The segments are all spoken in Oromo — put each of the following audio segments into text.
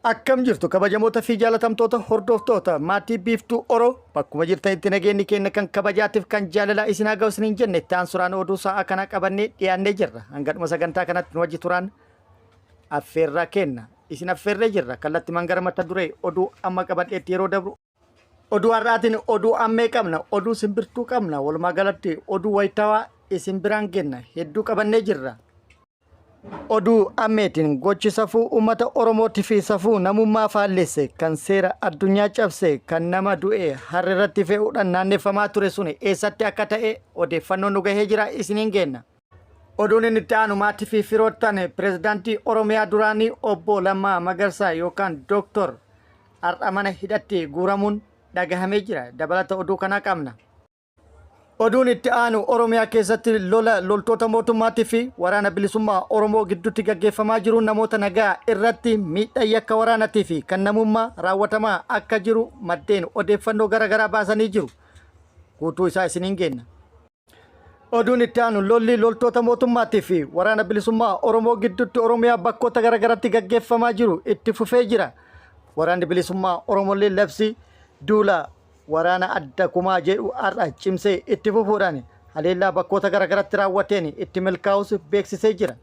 Akkam jirtu kabajamoota fi jaalatamtoota hordoftoota maatii Biiftuu Oro, bakkuma jirtanitti nageenyi keenya kan kabajaatiif kan jaalalaa isin haa ga'u isiniin jenne. Itti aansuraan oduu sa'a kana qabannee dhiyaannee jirra. Hanga dhuma sagantaa kanatti nu wajji turaan affeerraa kenna. Isin affeerree jirra. Kallattimaan gara mata duree oduu amma qabadheetti yeroo dabru, oduu har'aatiin oduu ammee qabna, oduu simbirtuu qabna, walumaa galatti oduu wayitaawaa isin biraan genna hedduu qabannee jirra. Oduu ammeetiin gochi safuu uummata Oromootii fi safuu namummaa faallesse, kan seera addunyaa cabse, kan nama du'e harre irratti fe'uudhaan naanneffamaa ture sun eessatti akka ta'e odeeffannoon nu gahee jira, isiniin geenna. Oduun inni itti aanu maatii fi firoottan pirezidaantii Oromiyaa duraanii obbo Lammaa Magarsaa yookaan Dooktor har'a mana hidhatti guuramuun dhagahamee jira. Dabalata oduu kanaa qabna. Oduun itti aanu Oromiyaa keessatti lola loltoota mootummaatii fi waraana bilisummaa Oromoo gidduutti gaggeeffamaa jiru namoota nagaa irratti miidhaa yakka waraanatii fi kan namummaa raawwatamaa akka jiru maddeen odeeffannoo garaagaraa baasanii jiru. Guutuu isaa isiniin geenna. Oduun itti aanu lolli loltoota mootummaatii fi waraana bilisummaa Oromoo gidduutti Oromiyaa bakkoota garaagaraatti gaggeeffamaa jiru itti fufee jira. Waraanni bilisummaa Oromollee labsii duula waraana adda kumaa jedhu har'a cimsee itti fufuudhaan haleellaa bakkoota garaagaratti raawwateen itti milkaa'us beeksisee jira.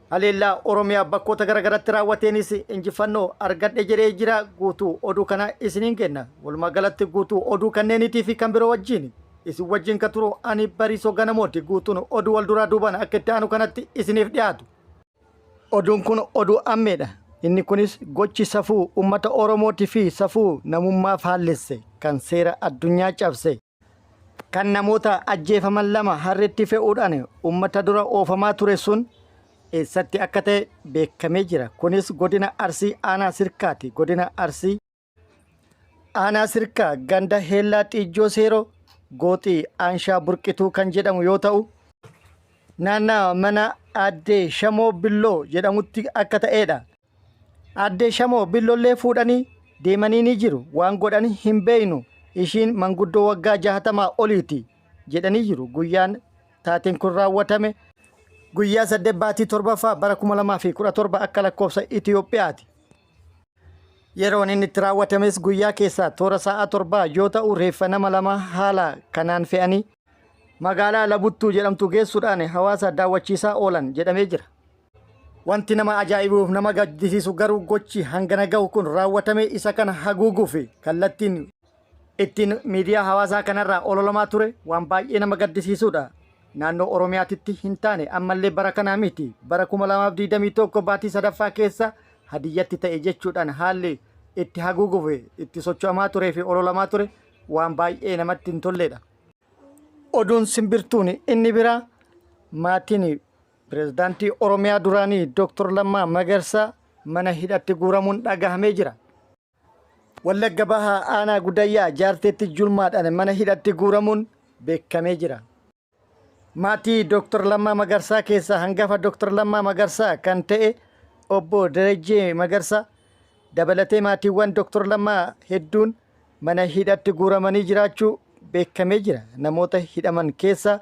Haleellaa Oromiyaa bakkoota garaagaratti raawwateenis injifannoo argadhe jedhee jira. Guutuu oduu kana isiniin kenna. Walumaa galatti guutuu oduu kanneeniitii fi kan biroo wajjin isin wajjin kan turu ani Bariisoo Ganamooti. Guutuun oduu wal duraa duubaan akka itti aanu kanatti isiniif dhiyaatu. Oduun kun oduu ammeedha. Inni kunis gochi safuu uummata Oromootii fi safuu namummaa faallesse, kan seera addunyaa cabse, kan namoota ajjeefaman lama harreetti fe'uudhaan uummata dura oofamaa ture sun eessatti akka ta'e beekamee jira. Kunis godina Arsii aanaa Sirkaati. Godina Arsii aanaa Sirkaa ganda Heellaa Xiijjoo Seeroo Gooxii Aanshaa Burqituu kan jedhamu yoo ta'u, naannaa mana aaddee Shamoo Billoo jedhamutti akka ta'edha. Aaddee Shamoo Billoollee fuudhanii deemanii ni jiru. Waan godhan hin beeknu. Ishiin manguddoo waggaa 60 oliiti jedhanii jiru. Guyyaan taateen kun raawwatame guyyaa 8 baatii 7ffaa bara 2017 akka lakkoofsa Itoophiyaati. Yeroon inni itti raawwatames guyyaa keessaa toora sa'a 7 yoo ta'u, reeffa nama 2 haala kanaan fe'anii magaalaa Labuttuu jedhamtu geessuudhaan hawaasa daawwachiisaa oolan jedhamee jira. Wanti nama ajaa'ibuuf nama gaddisiisu garuu gochi hangana gahu kun raawwatame isa kana haguuguuf kallattiin ittiin miidiyaa hawaasaa kanarraa ololamaa ture waan baay'ee nama gaddisiisudha. Naannoo Oromiyaatitti hin taane, ammallee bara kanaa miti, bara 2021 baatii sadaffaa keessa Hadiyyatti ta'e jechuudhaan haalli itti haguuguuf itti socho'amaa turee fi ololamaa ture waan baay'ee namatti hin tolledha. Oduun simbirtuun inni biraa maatiin pirezidaantii Oromiyaa duraanii Dr. Lammaa Magarsaa mana hidhatti guuramuun dhagahamee jira. Wallagga Bahaa aanaa Gudayyaa Jaarteetti julmaadhaan mana hidhatti guuramuun beekamee jira. Maatii Dr. Lammaa Magarsaa keessaa hangafa Dr. Lammaa Magarsaa kan ta'e obbo Darajjee Magarsaa dabalatee maatiiwwan Dr. Lammaa hedduun mana hidhatti guuramanii jiraachuu beekamee jira. Namoota hidhaman keessaa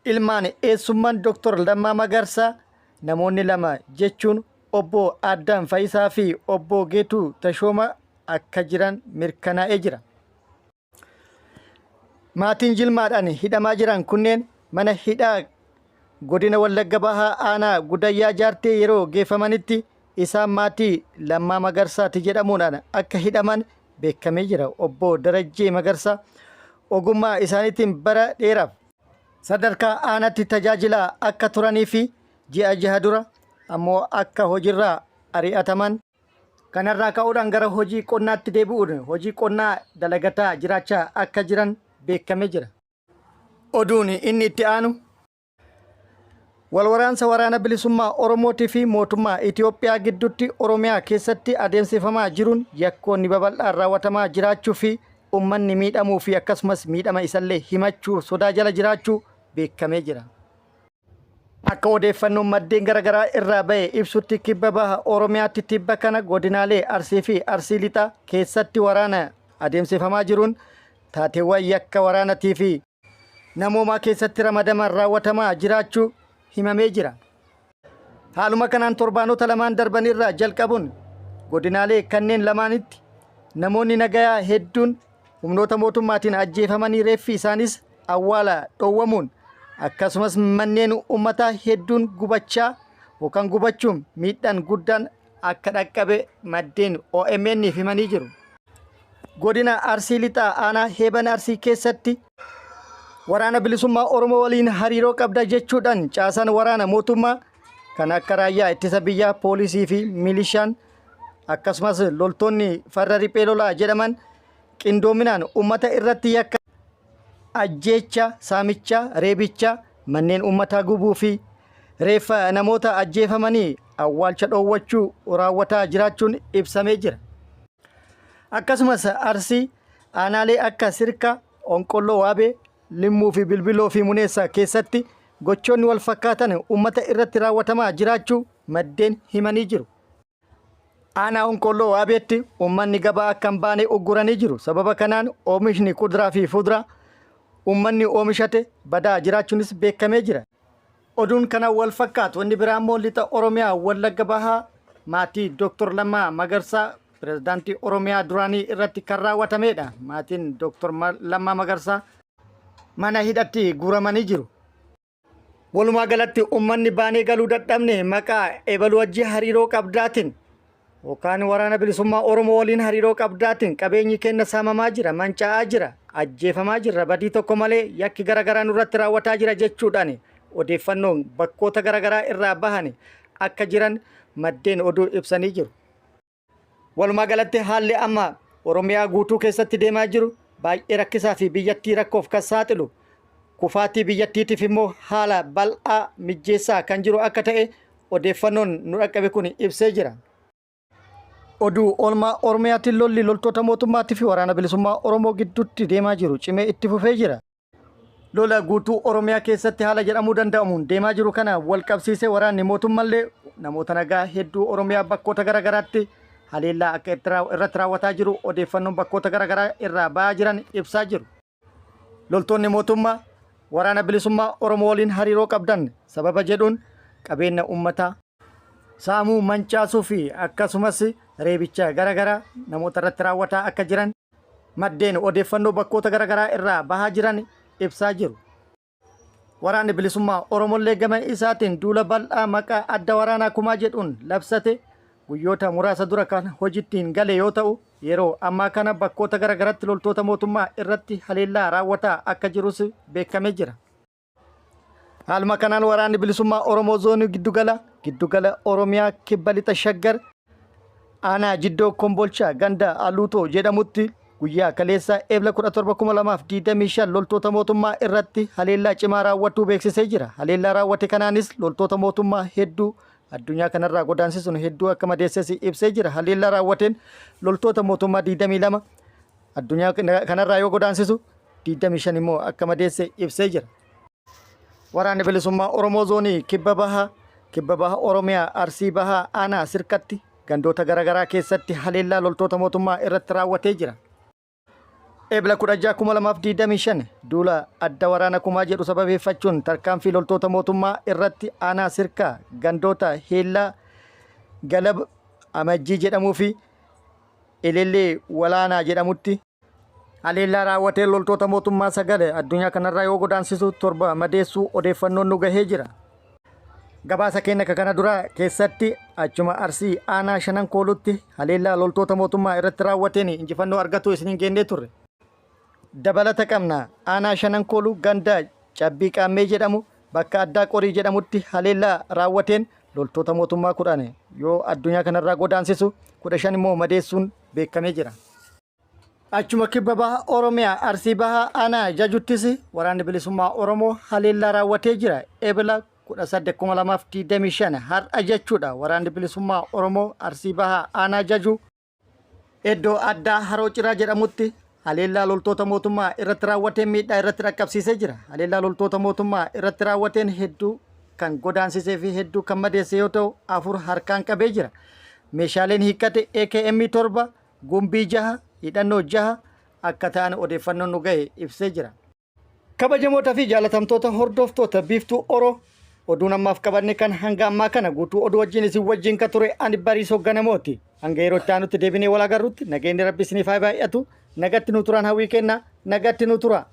ilmaan eessummaan Dr. Lammaa Magarsaa namoonni lama jechuun obbo Addaam Fayisaa fi obbo Geetuu Tashoomaa akka jiran mirkanaa'ee jira. Maatiin jilmaadhaan hidhamaa jiran kunneen mana hidhaa godina Wallagga Bahaa aanaa Gudayyaa Jaartee yeroo geeffamanitti isaan maatii Lammaa Magarsaati jedhamuudhaan akka hidhaman beekamee jira. Obbo Darajjee Magarsaa ogummaa isaaniitiin bara dheeraaf sadarkaa aanaatti tajaajilaa akka turanii fi ji'a jaha dura ammoo akka hojiirraa ari'ataman, kanarraa ka'uudhaan gara hojii qonnaatti deebi'uun hojii qonnaa dalagataa jiraachaa akka jiran beekamee jira. Oduun inni itti aanu walwaraansa waraana bilisummaa Oromootii fi mootummaa Itoophiyaa gidduutti Oromiyaa keessatti adeemsifamaa jiruun yakkoonni babal'aan raawwatamaa jiraachuu fi uummanni miidhamuu fi akkasumas miidhama isallee himachuu sodaa jala jiraachuu beekamee jira. Akka odeeffannoon maddeen garaagaraa irraa ba'e ibsutti, kibba baha Oromiyaatti tibba kana godinaalee Arsii fi Arsii Lixaa keessatti waraana adeemsifamaa jiruun taateewwan yakka waraanatii fi namoomaa keessatti ramadaman raawwatamaa jiraachuu himamee jira. Haaluma kanaan torbaanota lamaan darban irraa jalqabuun godinaalee kanneen lamaanitti namoonni nagayaa hedduun humnoota mootummaatiin ajjeefamanii reeffi isaanis awwaala dhoowwamuun, akkasumas manneen uummataa hedduun gubachaa yookaan gubachuun miidhaan guddaan akka dhaqqabe maddeen OMN himanii jiru. Godina Arsii Lixaa aanaa Heeban Arsii keessatti waraana bilisummaa Oromoo waliin hariiroo qabda jechuudhaan caasaan waraana mootummaa kan akka raayyaa ittisa biyyaa, poolisii fi milishaan, akkasumas loltoonni farra riphee lolaa jedhaman qindoominaan uummata irratti yakka ajjeecha, saamicha, reebicha, manneen uummataa gubuu fi reeffa namoota ajjeefamanii awwaalcha dhoowwachuu raawwataa jiraachuun ibsamee jira. Akkasumas Arsii aanaalee akka Sirka, Onqolloo Waabee, Limmuu fi Bilbiloo fi Muneessaa keessatti gochoonni wal fakkaatan uummata irratti raawwatamaa jiraachuu maddeen himanii jiru. Aanaa Onqolloo Waabeetti uummanni gabaa akka hin baane ugguranii jiru. Sababa kanaan oomishni kuduraa fi fuduraa uummanni oomishate badaa jiraachuunis beekamee jira. Oduun kana wal fakkaatu inni biraa immoo lixa Oromiyaa Wallagga Bahaa maatii Dr. Lammaa Magarsaa, pirezidaantii Oromiyaa duraanii irratti kan raawwatamedha. Maatiin Dr. Lammaa Magarsaa mana hidhatti guuramanii jiru. Walumaa galatti uummanni baanee galuu dadhabne maqaa ebaluu wajji hariiroo qabdaatiin yookaan waraana bilisummaa Oromoo waliin hariiroo qabdaatiin qabeenyi keenya saamamaa jira, manca'aa jira, ajjeefamaa jirra, badii tokko malee yakki garaagaraa nurratti raawwataa jira jechuudhaan odeeffannoon bakkoota garaagaraa irraa bahan akka jiran maddeen oduu ibsanii jiru. Walumaa galatti haalli amma Oromiyaa guutuu keessatti deemaa jiru baay'ee rakkisaa fi biyyattii rakkoof kan saaxilu, kufaatii biyyattiitiif immoo haala bal'aa mijjeessaa kan jiru akka ta'e odeeffannoon nu dhaqqabe kun ibsee jira. Oduu oolmaa Oromiyaatiin lolli loltoota mootummaatii fi waraana bilisummaa Oromoo gidduutti deemaa jiru cimee itti fufee jira. Lola guutuu Oromiyaa keessatti haala jedhamuu danda'amuun deemaa jiru kana wal qabsiisee waraanni mootummallee namoota nagaa hedduu Oromiyaa bakkoota garaagaraatti haleellaa akka irratti raawwataa jiru odeeffannoon bakkoota garaagaraa irraa ba'aa jiran ibsaa jiru. Loltoonni mootummaa waraana bilisummaa Oromoo waliin hariiroo qabdan sababa jedhuun qabeenya uummataa saamuu, mancaasuu fi akkasumas reebicha garaagaraa namoota irratti raawwataa akka jiran maddeen odeeffannoo bakkoota garaagaraa irraa bahaa jiran ibsaa jiru. Waraanni bilisummaa Oromollee gama isaatiin duula bal'aa maqaa adda waraanaa kumaa jedhuun labsate guyyoota muraasa dura kan hojittiin gale yoo ta'u, yeroo ammaa kana bakkoota garaagaraatti loltoota mootummaa irratti haleellaa raawwataa akka jirus beekamee jira. Haaluma kanaan waraanni bilisummaa Oromoo zoonii giddugala Oromiyaa kibba lixa Shaggar aanaa Jiddoo Kombolchaa ganda Aluutoo jedhamutti guyyaa kaleessa Ebla 17,2025 loltoota mootummaa irratti haleellaa cimaa raawwatuu beeksisee jira. Haleellaa raawwate kanaanis loltoota mootummaa hedduu addunyaa kanarraa godaansisuun hedduu akka madeesses ibsee jira. Haleellaa raawwateen loltoota mootummaa 22 addunyaa kanarraa yoo godaansisu, 25 immoo akka madeesse ibsee jira. Waraanni bilisummaa Oromoo zoonii kibba baha Oromiyaa Arsii Bahaa aanaa Sirkatti gandoota garaagaraa keessatti haleellaa loltoota mootummaa irratti raawwatee jira. Ebla 16,2025 duula adda waraana kumaa jedhu sababeeffachuun tarkaanfii loltoota mootummaa irratti aanaa Sirkaa gandoota Heellaa, Galab Amajjii jedhamuu fi Elellee Walaanaa jedhamutti haleellaa raawwatee loltoota mootummaa 9 addunyaa kanarraa yoo godaansisu, 7 madeessuu odeeffannoon nu gahee jira. Gabaasa keenya kana dura keessatti achuma Arsii aanaa Shanan Koolutti haleellaa loltoota mootummaa irratti raawwateen injifannoo argatu isiniin geennee turre. Dabalata qabna. Aanaa Shanan Kooluu ganda Cabbii Qaammee jedhamu bakka addaa Qorii jedhamutti haleellaa raawwateen loltoota mootummaa 10 yoo addunyaa kanarraa godaansisu, 15 immoo madeessuun beekamee jira. Achuma kibba baha Oromiyaa Arsii Bahaa aanaa Jajuttis waraanni bilisummaa Oromoo haleellaa raawwatee jira. Ebla 18,2025 har'a jechuudha. Waraanni bilisummaa Oromoo Arsii Bahaa aanaa Jajuu iddoo addaa Haroo Ciraa jedhamutti haleellaa loltoota mootummaa irratti raawwateen miidhaa irratti dhaqqabsiisee jira. Haleellaa loltoota mootummaa irratti raawwateen hedduu kan godaansisee fi hedduu kan madeesse yoo ta'u, 4 harkaan qabee jira. Meeshaaleen hiikkate AKM 7, gumbii 6, hidhannoo 6 akka ta'an odeeffannoon nu gahe ibsee jira. Kabajamoota fi jaalatamtoota hordoftoota Biiftuu Oro, oduun ammaaf qabanne kan hanga ammaa kana. Guutuu oduu wajjin isin wajjin ka ture ani Bariisoo Ganamooti. Hanga yeroo itti aanutti deebinee wal agarrutti nageenyi Rabbi isiniif haa baay'atu. Nagatti nu turaan hawwii kenna. Nagatti nu tura.